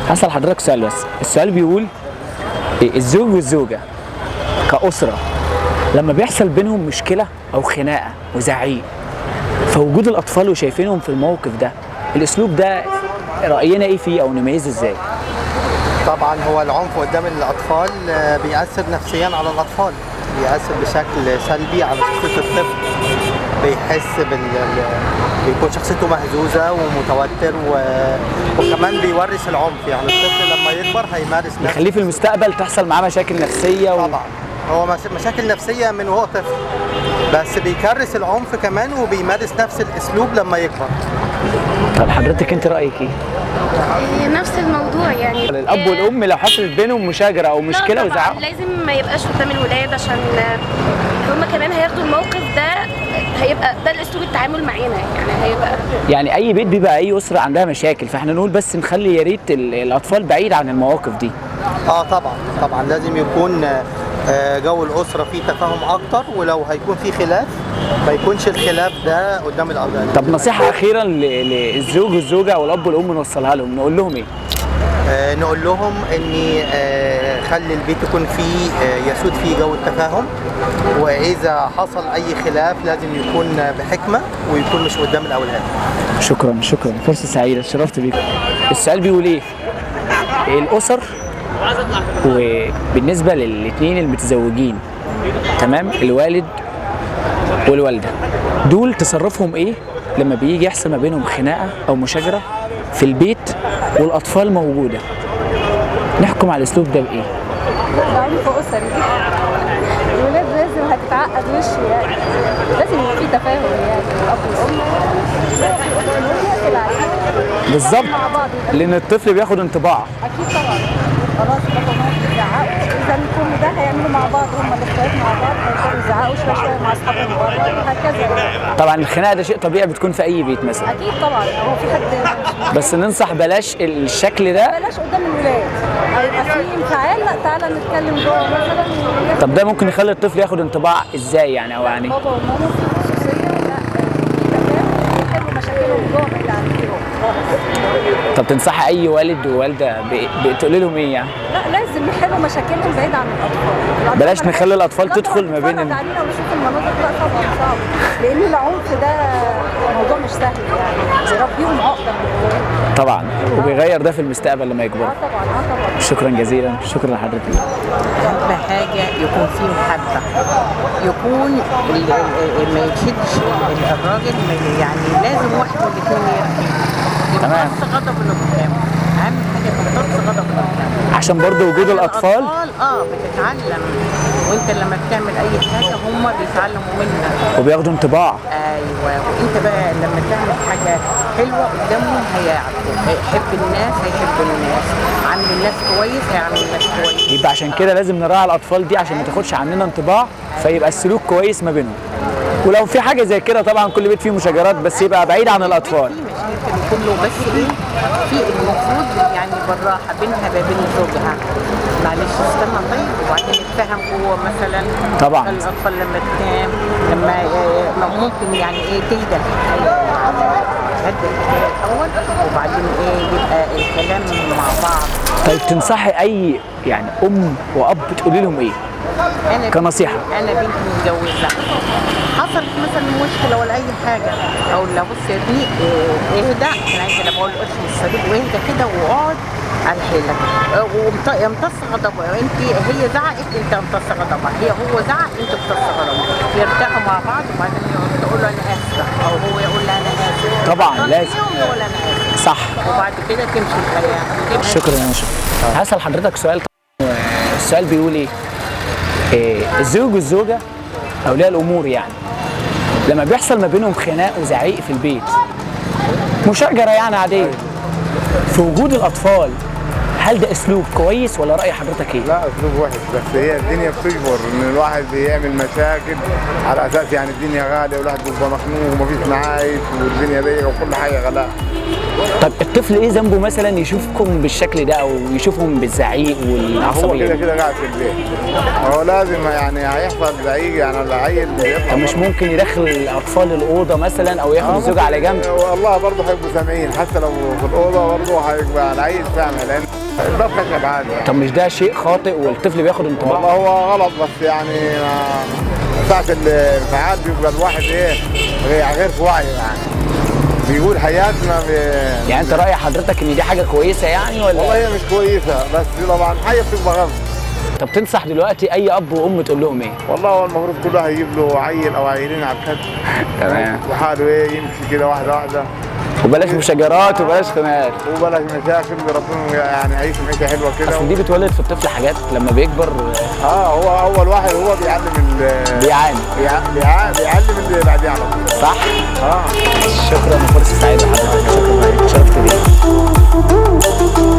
هسأل حضرتك سؤال بس، السؤال بيقول الزوج والزوجة كأسرة لما بيحصل بينهم مشكلة أو خناقة وزعيق، فوجود الأطفال وشايفينهم في الموقف ده، الأسلوب ده رأينا إيه فيه أو نميزه إزاي؟ طبعا هو العنف قدام الاطفال بيأثر نفسيا على الاطفال، بيأثر بشكل سلبي على شخصية الطفل، بيحس بيكون شخصيته مهزوزة ومتوتر وكمان بيورث العنف. يعني الطفل لما يكبر هيمارس نفس يخليه في المستقبل تحصل معاه مشاكل نفسية طبعا هو مشاكل نفسية من وهو طفل، بس بيكرس العنف كمان وبيمارس نفس الاسلوب لما يكبر. طب حضرتك انت رأيك ايه؟ نفس الموضوع يعني. الأب والأم لو حصلت بينهم مشاجرة أو مشكلة لا طبعاً وزعقوا لازم ما يبقاش قدام الولاد، عشان هما كمان هياخدوا الموقف ده، هيبقى ده الاسلوب التعامل معانا يعني، هيبقى يعني أي بيت بيبقى أي أسرة عندها مشاكل، فاحنا نقول بس نخلي يا ريت الأطفال بعيد عن المواقف دي. طبعا طبعا لازم يكون جو الاسرة فيه تفاهم اكتر، ولو هيكون في خلاف ما يكونش الخلاف ده قدام الاولاد. طب نصيحة أخيرا للزوج والزوجة أو الأب والأم نوصلها لهم، نقول لهم إيه؟ نقول لهم ان خلي البيت يكون فيه يسود فيه جو التفاهم، واذا حصل اي خلاف لازم يكون بحكمه ويكون مش قدام الاولاد. شكرا شكرا، فرصة سعيدة، اتشرفت بيكم. السؤال بيقول إيه؟ الأسر وبالنسبة للاتنين المتزوجين، تمام، الوالد والوالدة، دول تصرفهم إيه لما بيجي يحصل ما بينهم خناقة أو مشاجرة في البيت والأطفال موجودة؟ نحكم على الأسلوب ده بإيه؟ ده عنف أسري. الولاد لازم هتتعقد وشه يعني، لازم يبقى في تفاهم يعني، الأب والأم يقفل عليه بالظبط، مع بعض يبقى لأن الطفل بياخد انطباع. أكيد طبعا. خلاص بابا وماما بيزعقوا، إذا كل ده هيعملوا مع بعض، هم الإخوات مع بعض هيفضلوا يزعقوا شوية شوية مع أصحابهم بره وهكذا. طبعا الخناقة ده شيء طبيعي بتكون في أي بيت مثلا، أكيد طبعا، هو في حد بس ننصح بلاش الشكل ده. بلاش قدام الولاد، هيبقى في انفعال، لا تعالى نتكلم جوه مثلا. طب ده ممكن يخلي الطفل ياخد انطباع ازاي يعني، او يعني بابا وماما في خصوصية، لا في تفاهم، يحلوا مشاكلهم جوه بعيد عنهم. طب تنصحي اي والد ووالده بتقولي لهم ايه يعني؟ لا لازم يحلوا مشاكلهم بعيد عن الاطفال. بلاش نخلي الاطفال تدخل ما بين ال... علينا ويشوف المناظر، لا طبعا صعب، لان العنف ده موضوع مش سهل يعني، بيربيهم عقده من جواهم. طبعا، وبيغير ده في المستقبل لما يكبروا. طبعا طبعا. شكرا جزيلا، شكرا لحضرتك. اهم حاجة يكون فيه محبة، يكون ما يشدش الراجل، يعني لازم واحد من الاثنين يرخي، تمام. يمتص غضب اللي قدامه، اهم حاجة تمتص غضب اللي قدامه، عشان برضه وجود الاطفال. بتتعلم، وانت لما بتعمل اي حاجة هم بيتعلموا منك وبياخدوا انطباع. ايوه، وانت بقى لما تعمل حاجة حلوة قدامهم هيعرفوا، هيحب الناس، هيحب الناس، عامل الناس كويس هيعمل الناس كويس. يبقى عشان كده لازم نراعي الاطفال دي عشان ما تاخدش عننا انطباع، فيبقى السلوك كويس ما بينهم. ولو في حاجة زي كده طبعا كل بيت فيه مشاجرات، بس يبقى بعيد عن الاطفال. في مشاكل كله، بس ايه في المفروض يعني بالراحة بينها بين زوجها، معلش استنى طيب، وبعدين نتفاهم جوه مثلا. طبعا الاطفال لما تنام، لما ممكن يعني ايه تهدى الحكاية، تهدى الحكاية الاول، وبعدين ايه يبقى الكلام مع بعض. طيب تنصحي اي يعني ام واب تقولي لهم ايه؟ أنا كنصيحة. أنا بنتي متجوزة، حصلت مثلا مشكلة ولا أي حاجة، أقول لها بص يا ابني اهدى، أنا عايزة أنا بقول ارسم الصليب واهدى كده واقعد على حيلك، وامتص غضبها، أنت هي زعقت أنت امتص غضبها، هي هو زعق أنت امتص غضبها، يرتاحوا مع بعض، وبعدين تقول له أنا آسفة، أو هو يقول لها أنا آسف. طبعا لازم يقول أنا آسف. صح، وبعد كده تمشي الحياة. شكرا يا شكرا. هسأل حضرتك سؤال، السؤال بيقول إيه؟ الزوج والزوجة أولياء الأمور يعني لما بيحصل ما بينهم خناق وزعيق في البيت، مشاجرة يعني عادية، في وجود الأطفال، هل ده أسلوب كويس ولا رأي حضرتك إيه؟ لا أسلوب وحش، بس هي الدنيا بتجبر إن الواحد بيعمل مشاكل على أساس يعني الدنيا غالية والواحد بيبقى مخنوق ومفيش معايش والدنيا ضيقة وكل حاجة غلاء. طب الطفل ايه ذنبه مثلا يشوفكم بالشكل ده او يشوفهم بالزعيق هو والعصبية كده دي؟ كده قاعد في البيت، هو لازم يعني هيحصل زعيق، يعني العيل بيطلع طب مش بره. ممكن يدخل الاطفال الاوضة مثلا او ياخد الزوجة على جنب؟ والله برضه هيبقوا سامعين، حتى لو في الاوضة برضه هيبقى العيل سامع، لان الباب خشب عادي يعني. طب مش ده شيء خاطئ والطفل بياخد انطباع؟ والله هو غلط، بس يعني ساعة الانفعال بيبقى الواحد ايه غير في وعيه، يعني بيقول حياتنا يعني انت راي حضرتك ان دي حاجة كويسة يعني ولا؟ والله هي مش كويسة، بس طبعا حاجة بتبقى غلط. طب تنصح دلوقتي اي اب وام تقول لهم ايه؟ والله هو المفروض كل واحد يجيب له عيل او عيلين على الكد. تمام. وحاله ايه يمشي كده واحدة واحدة، وبلاش مشاجرات وبلاش خناقات. وبلاش مشاكل، وربنا يعني يعيشهم عيشه حلوة كده. اصل دي بتولد في الطفل حاجات لما بيكبر هو اول واحد هو بيعلم بيعاني. بيعلم اللي بعديه على طول. صح؟ اه. شكرا وفرصه سعيدة حضرتك، شكرا، شرفت بيك.